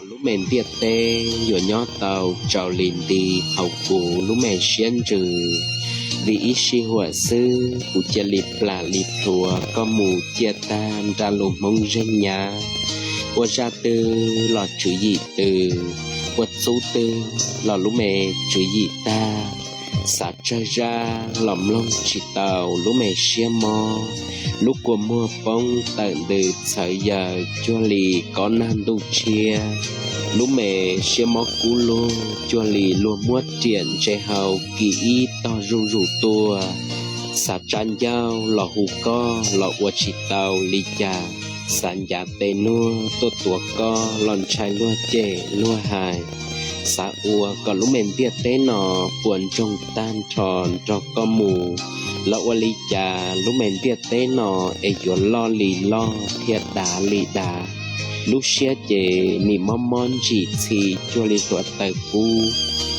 Lub me ntiaj teb yuav nyob tau raws li nti hauv kuv lub me siab ntsws, vim ib sij huam xwb kuv cia li plam li plhuav koj mus ciaj tag nra lus Hmoob zeej nyav. Ua zaj twg los tswv yim twg, ua txub twg los lub me tswv yim tag. Xav tsawg zaj los mloog tsis tau lub me siab mob, lub kua muag poob tawm ntws txhawv yaws cuag li kob nag ntuj tshiab. Lub me siab mob kub lug cuag li luag muab riam ntse hau kis ib tog zuj zus tuaj. Xav tsa ncauj los hu koj los ua tsis tau li cas, xav ncav tes nuag tuaj tuav koj los ntshai luag cem luag hais. Xav ua kom lub me ntiaj teb no puas ntsoog tag nrho nrog koj mus, los ua li cas lub me ntiaj teb no es yuav loj li loj thiab dav li dav. Lub siab ces nim mob mob ntsim txhi cuag li hluav taws pub.